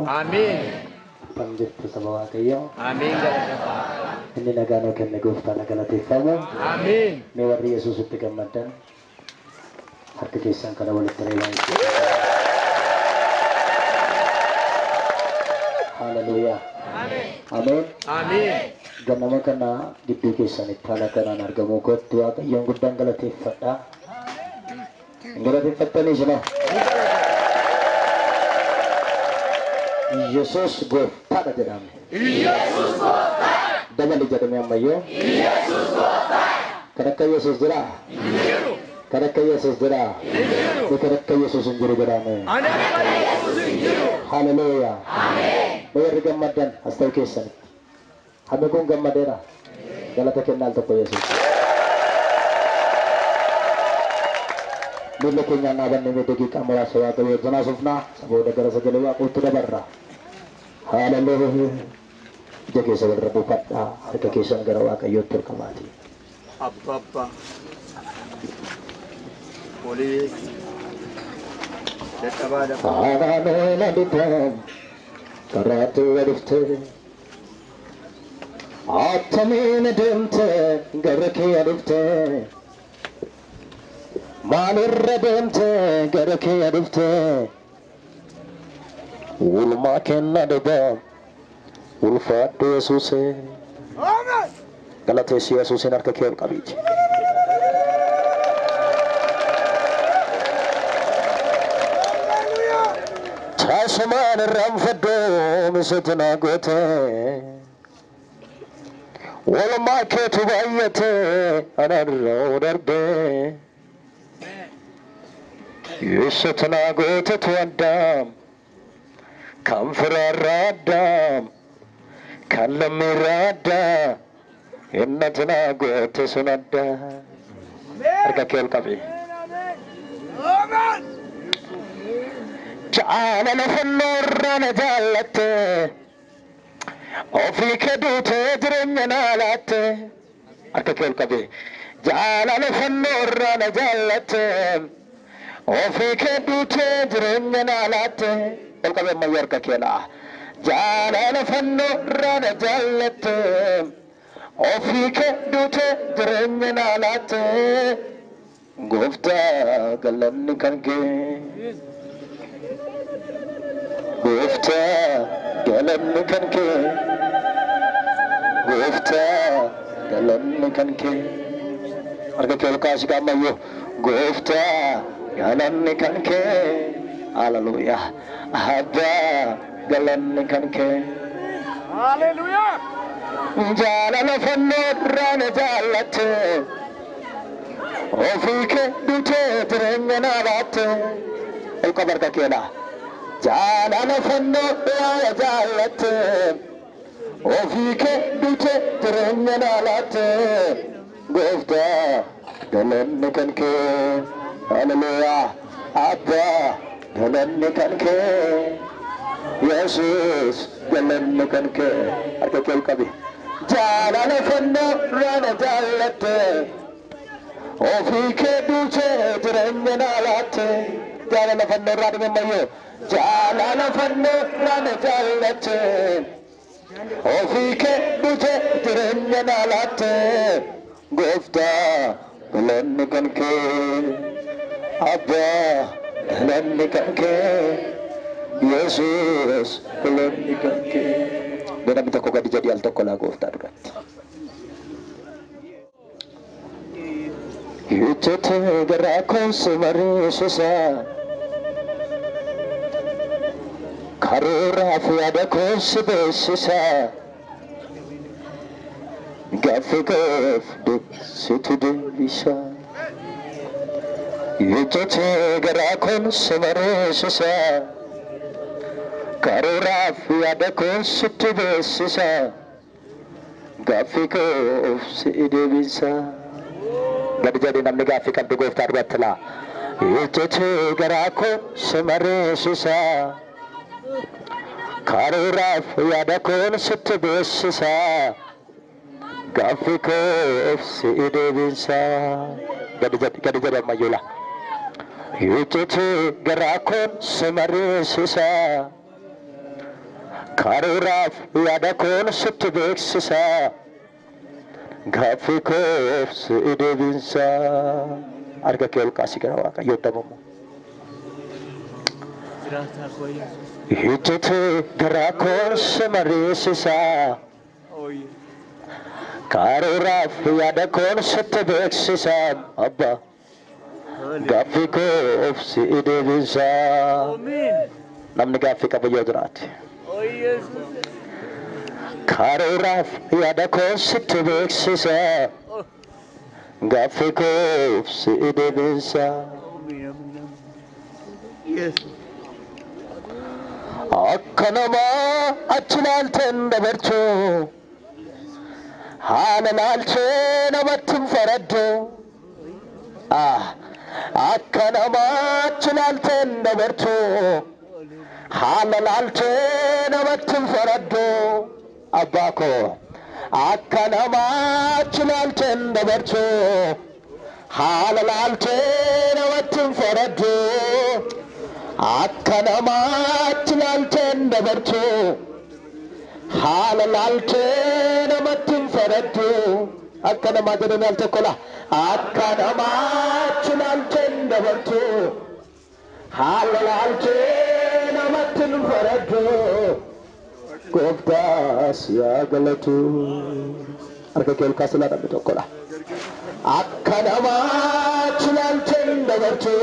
Ameen. Ameen. Inni nagaan nuu kenne gooftaan galateeffamu. Ameen. Mee warri Yesuusitti gammaddan harka keessan kana walitti reebaa. Haleluuyaa. Ameen. Ameen. Ganama kana gidduu keessanitti haala kanaan argamuu kootti Waaqayyoon guddaan galateeffadha. Hin galateeffattanii isinoo? Yesuus gooftaadha jedhame. Yesuus gooftaadha. Dabali jedhame ammayyoo. Yesuus gooftaadha. Kan akka Yesuus jiraa? Hin jiru. Kan akka Yesuus jiraa? Hin jiru. Kan akka Yesuus hin jiru jedhame. Ani akka Yesuus hin jiru. Haleluuyaa. Ameen. Mee warri gammaddan as ta'u keessanitti. Hammi kun gammadeera. Galata kennaa al tokko Yesuus. Miilla keenyaan dhaabannee mee daqiiqaa muraasa Waaqayyo wajjin haasofnaa. Booda gara sagalee Waaqootti dabarra. Haleluuyaa. Ija keessa walirra buufadhaa. Harka keessan gara Waaqayyootti ol qabaati. Abbabba. Olii. Dadhabaa lafa. Aanaan adidaan karaatti dhuftee attamiin deemtee gara kee dhuftee maalirra deemtee gara kee dhuftee ulmaa kenna dhugaa ulfaadhu Yesuusee. Ameen. Galateessi Yesuusin harka kee ol qabiiti. Taasumaan irraanfadhoo miseetu naa goote. Walumaa keetu baay'ate anarra darbe. Yesuutu naa gootetu addaam. Kan firaarraa addaam. Kan lammiirraa addaa. Innatu naa goote sun addaa. Harka kee ol qabi. Ameen. Jaalala fannoo irraa na jaallatte. Ofii kee duutee jireenya naa laatte. Harka kee ol qabi. Jaalala fannoo irraa na jaallatte. Ofii kee duutee jireenya naa laatte. Ol qabi ammayyuu harka kee laa. Jaalala fannoo irraa na jaallatte. Ofii kee duutee jireenya naa laatte. Gooftaa galanni kan kee. Gooftaa galanni kan kee. Gooftaa galanni kan kee. Harka kee ol kaasi ammayyuu. Gooftaa galanni kan kee. Haleluuyaa. Abbaa galanni kan kee. Haleluuyaa. Jaalala fannoo irraa na jaallatte. Ofii kee duutee jireenya naa laatte. Ol qaba harka kee laa. Jaalala fannoo irraa na jaallatte. Ofii kee duutee jireenya naa laatte. Gooftaa galanni kan kee. Haleluuyaa. Abbaa galanni kan kee. Yesuus galanni kan kee. Harka kee ol qabi. Jaalala fannoo irraa na jaallatte. Ofii kee duutee jireenya naa laatte. Jaalala fannoo irraa dhimma ammayyuu. Jaalala fannoo irraa na jaallatte. Ofii kee duutee jireenya naa laatte. Gooftaa galanni kan kee. Abbaa galanni kan kee. Yesuus galanni kan kee. Mee namni tokko gadi jedhi al tokko laa gooftaa duratti. Ijjete garaa koonsi mariisisa. Karooraaf yaada koonsi beeksisa. Gaaffii koof deebisitu deebisa. Ijjete garaa koonsi mariisisa. Karooraaf yaada koonsitti beeksisa. Gaaffii koof si deebisa. Gadi jedhi namni gaaffii qabdu gooftaa duratti laa. Ijjete garaa koonsi mariisisa. Karooraaf yaada koonsitti beeksisa. Gaaffii koof si deebisa. Gadi jedhi gadi jedhi ammayyuu laa. Ijjete garaa koonsi mariisisa. Karooraaf yaada koonsitti beeksisa. Gaaffii koof si deebisa. Harka kee ol kaasi gara Waaqayyootti amamu. Jiraataa koo Yesuus. Ijjete garaa koonsi mariisisa. Ooyee. Karooraaf yaada koonsitti beeksisa. Abbaa gaaffii koof si deebisa. Ameen. Namni gaaffii qabu yoo jiraate. Karooraaf yaada koo sitti beeksisa. Gaaffii koof si deebisa. Akka namaa achi ilaalteen dabartu. Haala laalchee namatti hin faraddu. Akka namaa achi ilaalteen dabartu. Haala laalchee namatti hin faraddu. Abbaa koo akka namaa achi ilaalteen dabartu. Haala laalchee namatti hin faraddu. Akka namaa achi ilaalteen dabartu. Haala laalchee namatti hin faraddu. Akka namaa jedhame al tokko la. Akka namaa achi ilaalteen dabartu. Haala laalchee namatti hin faraddu. Gooftaas yaa galatu. Harka kee ol kaasi laadhamne tokko la. Akka namaa achi ilaalteen dabartu.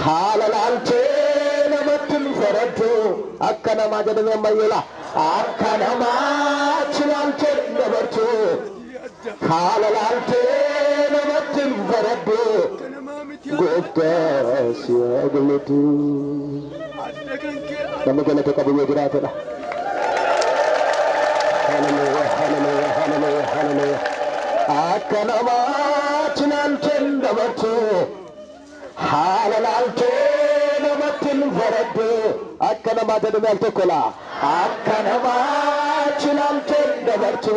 Haala laalchee namatti hin faraddu. Akka namaa jedhame ammayyuu la. Akka namaa achi ilaalteen dabartu. Haala laalchee namatti hin faraddu. Gooftaas yaa galatu. Namni galata qabu yoo jiraatedha. Hallelujah, hallelujah, hallelujah, hallelujah. Akka namaa achi ilaalteen dabartu. Haala laalchee namatti hin faraddu. Akka namaa jedhame al tokko la. Akka namaa achi ilaalteen dabartu.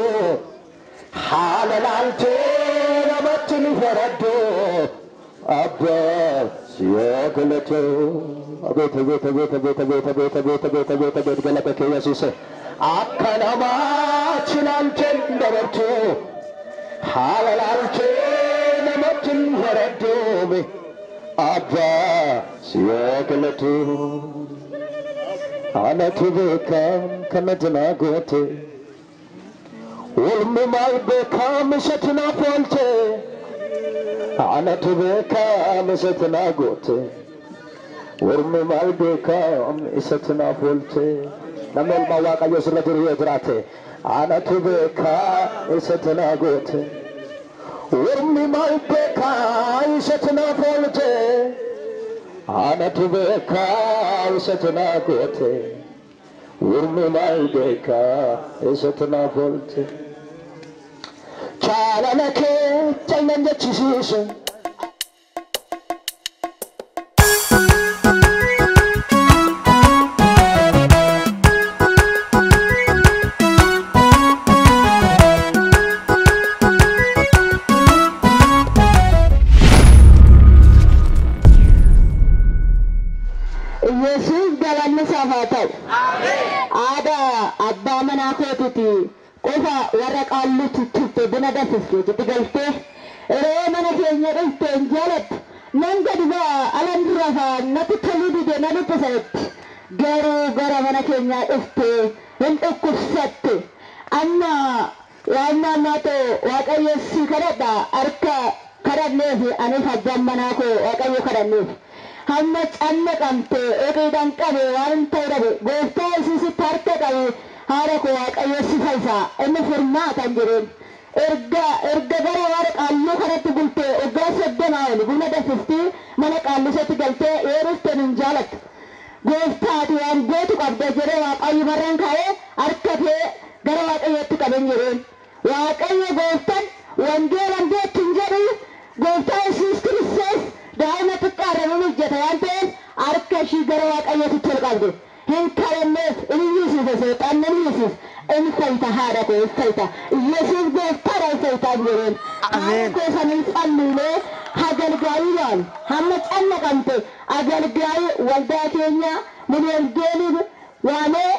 Haala laalchee namatti hin faraddu. Abbaa yaa galatu. Abeet abeet abeet abeet abeet abeet abeet abeet abeet abeet galata kee Yesuus. Akka namaa achi ilaalteen dabartu. Haala laalchee namatti hin faraddu. Abbaa yaa galatu. Anatu beekaa kana jinaa goote. Olmi maal beekaa misati naaf oolte. Anatu beekaa misati naa goote. Ormi maal beekaa isatti naaf oolte. Namni olmaa Waaqayyo sirra jiru yoo jiraate. Anatu beekaa isatti naa goote. Ormi maal beekaa isatti naaf oolte. Anatu beekaa isatti naa goote. Ormi maal beekaa isatti naaf oolte. Jaalala kee callan jechisiisu. Yesuus galanni isaaf haa ta'u. Aadaa abbaa manaa kootiiti qofa warra qaalluutti turte buna danfifte jetti galtee yeroo mana keenya dhufte hin jaalattu. Nan gadi ba'a alan rafa natti toluu dide na dhukkubsa jetti. Garuu gara mana keenyaa dhufte hin dhukkubsatte. Amma waan naannoo ta'e Waaqayyo si kadhadha harka kadhanneef anis abbaan manaa koo Waaqayyo kadhanneef. Hamma cannaqamte oqiidhaan qabe waan hin ta'u dhabe gooftaa Yesuusitti harka qabe haadha koo Waaqayyo si fayyisa inni furmaata hin jedheen. Erga erga gara warra qaalluu kanatti bultee waggaa 30 oli buna danfiftii mana qaallusetti galtee yoo dhufte hin jaalattu. Gooftaati waan gootu qabda jedhee Waaqayyo marraan kaa'ee harka kee gara Waaqayyootti qaben jedheen. Waaqayyo gooftaan wangeelan beektu hin jedhu gooftaa Yesuus Kiristoos daa'ima xiqqaarra nu hojjeta waan ta'eef harka ishii gara Waaqayyootti ol qabde. Hin kadhanneef inni hiisiise seexanni ni hiisiise. Inni fayyita haadha koo hin fayyita. Yesuus gooftaadha hin fayyitaa jedheen. Haadha koo san hin falluulee agalgaayii yaal hamma cannaqamte agalgaayii waldaa keenya miliyoongeelii waamee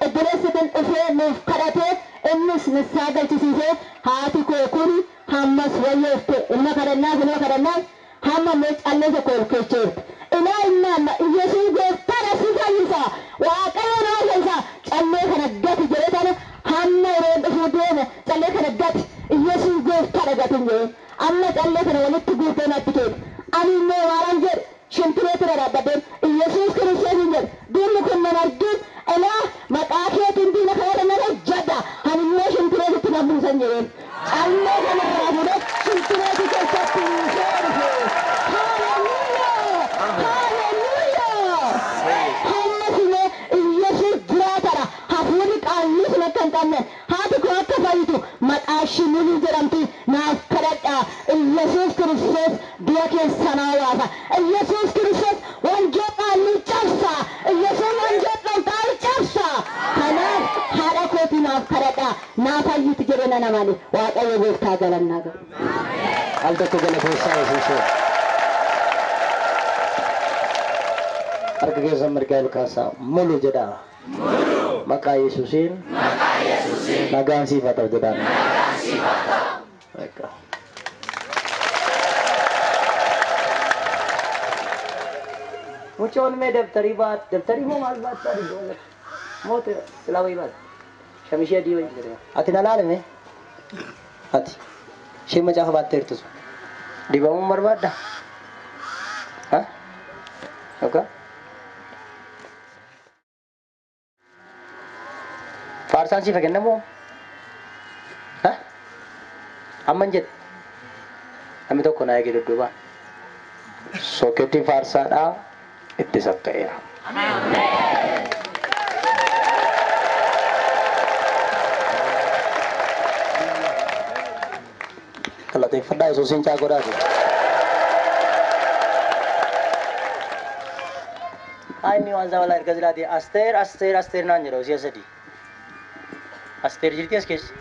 obboleessi dhufee nuuf kadhatee innis nissaa galchisiisee haati koo kun hammas wayyoofte ilma kadhannaaf ilma kadhannaaf hamma immoo callee tokko ol keecheerti. Ilaa inni Yesuus gooftaadha si fayyisa Waaqayyo nama fayyisa callee kana gati jedhee tana hamma yeroo dhufuu deeme callee kana gati Yesuus gooftaadha gati hin jedheen. Amma callee kana walitti guutee natti kenna. Ani immoo waanan jedhe shintireetti dhaabbadheen Yesuus Kiristoos hin jedhe diinni kun nan argin ilaa qabne haati koo akka fayyitu maqaa ishii Muluu jedhamti naaf kadhadhaa. Iyyasuus Kiristoos du'a keessaa nama baasa. Iyyasuus Kiristoos wanjoo qaalluu cabsa. Iyyasuus wanjoo dhonqaalu cabsa. Kanaaf haadha kootii naaf kadhadhaa naa fayyiti jedhe nan amane. Waaqayyo gooftaa galannaa gahu. Al tokko galateessaa Yesuusee. Harka keessan mirgaa ol kaasaa Mulu jedhaa. Maqaa Yesuusiin. Nagaan siif haa ta'u jedhaan. Bakka. Mucoon mee dabtarii baat dabtarii moo maal baattaa dhibboo moote silaa wayii baat shamishee adii wayii. Ati na laalime ati isheen macaafa baatteertu sun dibamuun barbaadda? Ha? Yookaan faarsaan siif kennamoo? Ha? Amman jedhe namni tokko na eege dudduubaan Sooketii faarsaadhaa itti sakka'eera. Galateeffadhaa Yesuusiin caa godhaatu. Inni waan zabalaa erga silaati Asteer Asteer Asteer naan jedha si'a sadii. Asteer jirti as keessa.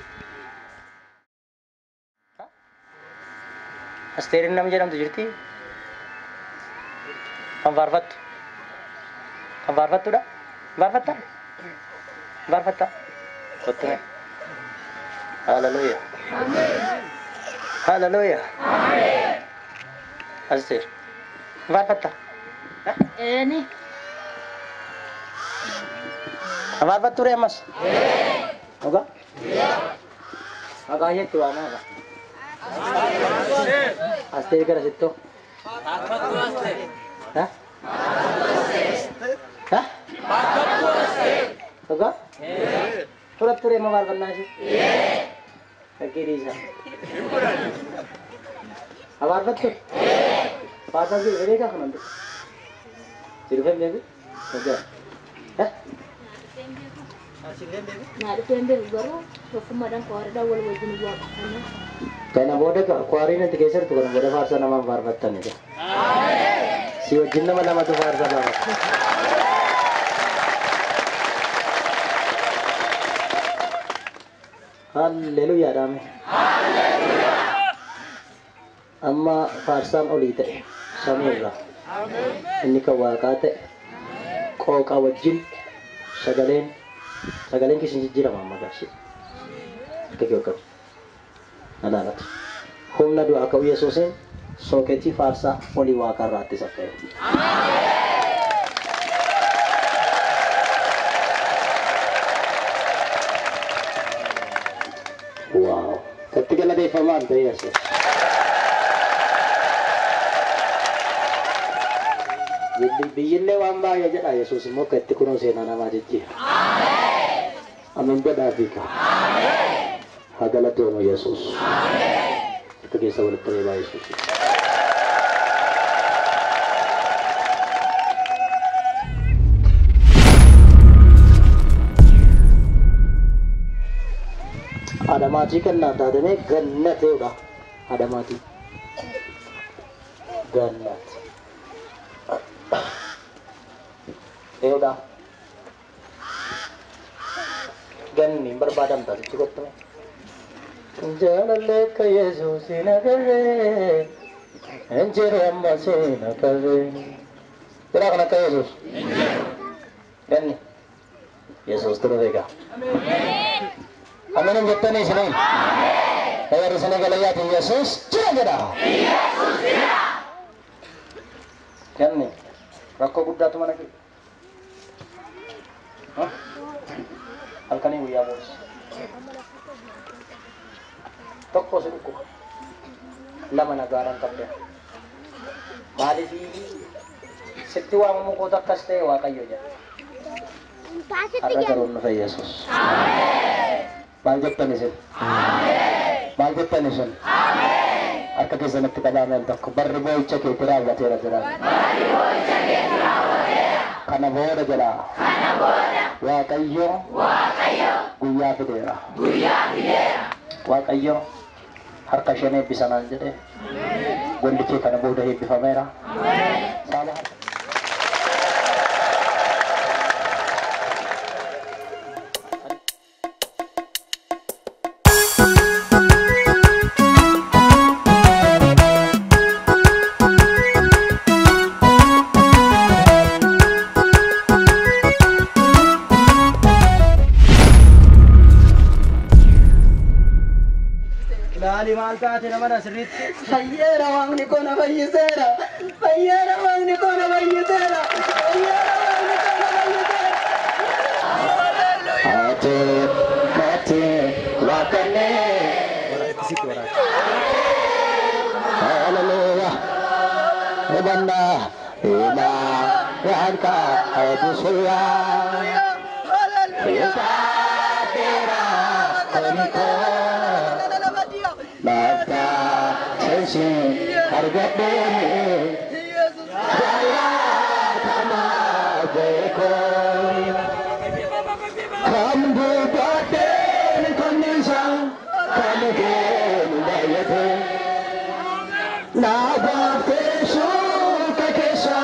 Asteerin nama jedhamtu jirti. Kan faarfattu. Kan faarfattudha? Faarfatta? Faarfatta? Kottu mee. Hallelujah. Hallelujah. Asteer. Faarfatta? Eeni. Faarfattu ree ammas? Dhugaa? Maqaa isheetti waamaa qaba. Asteer gara sittoo. Ha? Ha? Dhugaa? Fudhattu ree amma faarfannaa ishee? Fakkii dhiisaa. Faarfattu? Faarfannaa si beekaa kanan dhufu? Si dhufee beeku? Dhugaa? Ha? Naa dhufeen beeku garuu tokkummaadhaan kwaariidhaan wal wajjin waaqeffannaa. Kana booda kwaariin itti keessa jirtu kana booda faarsa namaan faarfattanidha. Si wajjin nama lamatu faarsa baafata. Halleluuyaa dhaame. Amma faarsaan olii ta'e samiirra inni kan waaqaa ta'e qooqa wajjin sagaleen sagaleen keessan jijjiirama amma gaafsi. Akka kee qabu. Alaalatu. Humna du'aa ka'uu Yesuusiin sooketii faarsaa olii waaqarraatti saffa'e. Waaw. Katti galateeffamaan ta'e Yesuus. Biyyillee waan baay'ee jedha Yesuus immoo akka itti kunoo seenaa namaa jijjiira. Amin jedhaa fiika. Haa galatoomu Yesuus. Harka keessa walitti reebaa Yesuus. Adamaatii kan naa taatamee gannateedha. Adamaatii. Gannat. Eewudha. Ganni hin barbaadamta sitti kottume. Jaalallee akka Yesuus hin agarree. Hin jiru ammas hin agarree. Jira kan akka Yesuus. Ganni. Yesuus ture beekaa. Amin hin jettanii isiniin. Warri isinii galayyaatiin Yesuus jira jedha. Ganni rakkoo guddaatu mana kee. Halkanii guyyaa boossa. Tokko si dhukkuba. Lama nagaadhaan qabda. Maaliif sitti waamamu kootu akkas ta'e Waaqayyo jedha. Har'a garuu nufa Yesuus. Maal jettan isin? Maal jettan isin? Harka keessanitti qabaame al tokko barri boo'icha keetti raawwateera jedha. Kana booda jedha. Waaqayyo Guyyaa fideera. Waaqayyo harka isheen eebbisanaan jedhe golli kee kana booda eebbifameera. Saala harka. Ilaali maal taate nama sirriitti. Fayyeera waaqni koo na fayyiseera. Fayyeera waaqni koo na fayyiseera. Fayyeera waaqni koo na fayyiseera. Ate mate wakane. Hallelujah. Ebanda ila wanka abusuya. Yukadera koniko. Mata sensi hargadeni. Jaya kama beko. Kam dubaten konisa kam ken dayate. Nabate shuka kesha.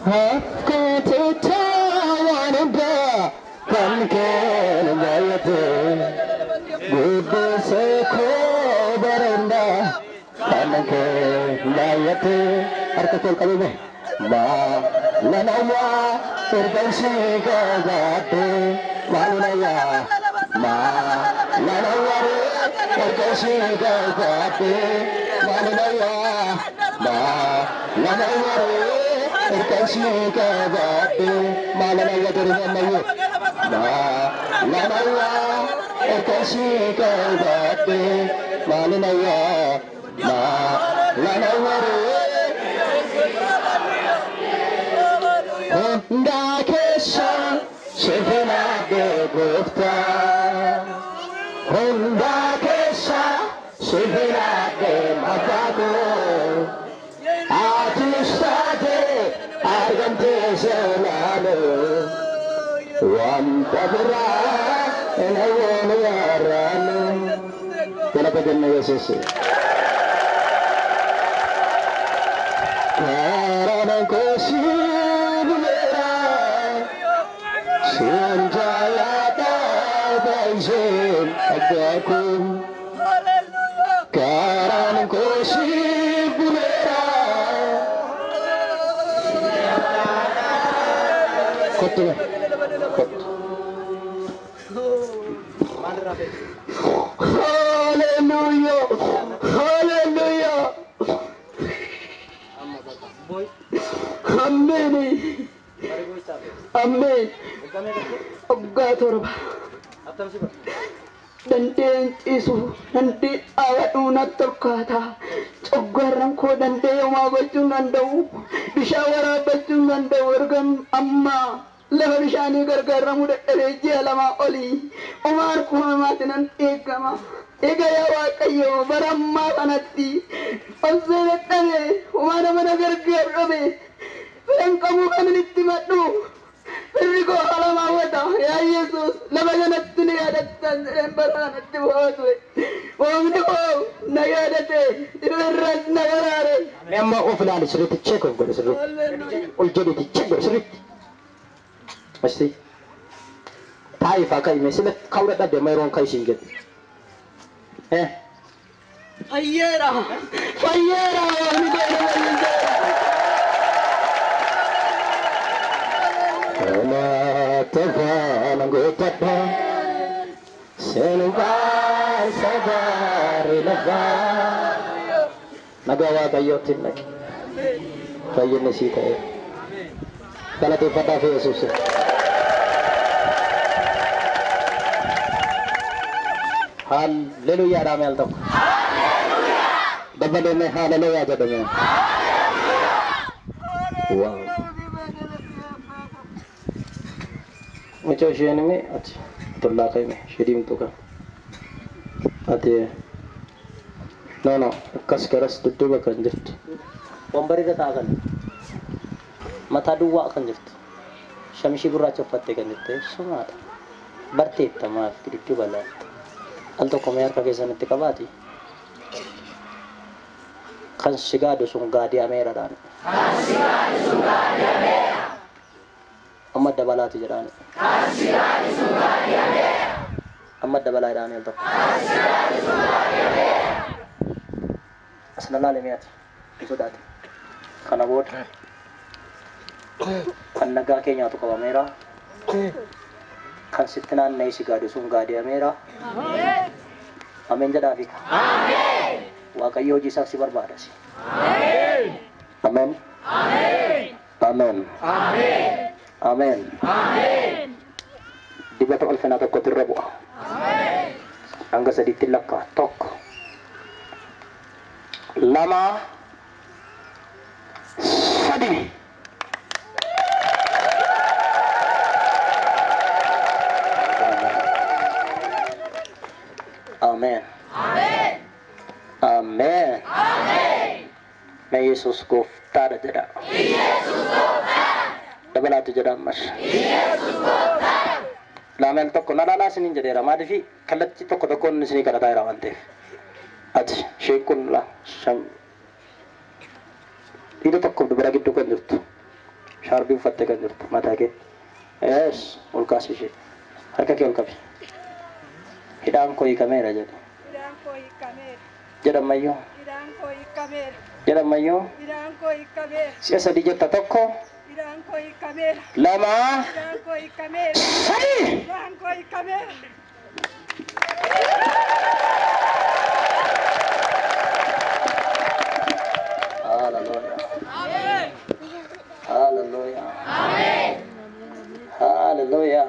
Hakate tawanba kam ken dayate. Gudse khobaranda kam ken dayate. Harka kol kabe ma lanawa irganshi gagate malunaya ma lanawa irganshi gagate malunaya ma lanawa irganshi gagate malunaya dirgamayo ma lanawa irganshi gagate malunaya ma lanawa Hunda keessa sifina gooftaa. Hunda keessa sifina maqaakoo. Atis taate argamtee seenaanoo. Wanta biraa hin hawwoon yaaraanoo. Galata kenna Yesuus. Karaan koo sibileera. Sinjalata baisen agaku. Karaan koo sibileera. Kottu kottu. Hallelujah. Hallelujah. Ameen. Ameen. Waggaa 7. Dandeen ciisu, dandee dhaabadhuu natti olkaata. Coggaarran koo dandee homaa gochuu hin danda'u. Bishaan waraabbachuu hin danda'u. Erga ammaa lafa bishaanii gargaaramuu dadhabee ji'a 2 olii. Homaa harkuma namaatti nan eegama. Egaa yaa Waaqayyo bara ammaa kanatti obsee dadhabe homaa nama na gargaaru dhabe. Firan qabuu kanan itti madhu. Firri koo haala hawwata. Yaa Yesuus lafa kanatti na yaadattan jedheen bara kanatti bu'aa ture. Waaqni koo na yaadate dhibirras na baraare. Mee amma of ilaali sirriitti check of godhe sirriitti. Ol jedhiitti check godhe sirriitti. Asti taa'i faa ka'i mee sila ka'uu dadhabde amma yeroon ka'i siin jedhu. Fayyeera. Fayyeera waaqni koo na fayyiseera. Tafaan guuttadha. Seenubaa sagaari lafaa. Nagaa Waaqayyootti hin dhaqi. Fayyinni sii ta'e. Galateeffadhaa fi Yesuus. Hallelujaa dhaame al tokko. Dabaleeme hallelujaa jedhame. Waaw. Mucaa isheen hime ati tollaa ka'ime ishee diimtuu kan. Ati no no akkas garas dudduuba kan jirtu. Wambarirra taa'aa kan. Mataa duwwaa kan jirtu. Shamishii gurraacha uffattee kan jirte sumaadha. Barteetta maaf dudduuba laatta. Al tokko mee harka keessanitti qabaati. Kan si gaadu sun gaadi'ameeradhaan. Amma dabalaati jedhaan. Amma dabalaa jedhaan al tokko. As na laale mi'aati. Hin sodaate. Kana booda kan nagaa kee nyaatu qabameera. Kan sitti naanna'ee si gaadu sun gaadi'ameera. Ameen jedhaafi. Waaqayyo hojii isaaf si barbaadasi. Ameen. Ameen. Ameen. Dibata ulfinaa tokkotu irra bu'a. Hanga sadiitti lakkaa. 1, 2, 3. Ameen. Ameen. Mee Yesuus gooftaadha jedha. Dabalaatu jedha ammas. Laameel tokko na laalaa isiniin jedheera. Maaliifi kallattii tokko tokkoon isinii kadhataa jira waan ta'eef. Ati isheen kun la dhiira tokkoof dubara gidduu kan jirtu. Shaarbii uffattee kan jirtu mataa kee. Yes, ol kaasi ishee. Harka kee ol qabi. Hidhaan koo hiikameera jedhe. Hidhaan koo hiikameera. Jedhammayyuu. Hidhaan koo hiikameera. Jedhammayyuu. Hidhaan koo hiikameera. Si'a sadii jetta 1, Hidhaan koo hiikameera. 2, Hidhaan koo hiikameera. 3. Hidhaan koo hiikameera. Hallelujah. Hallelujah. Hallelujah.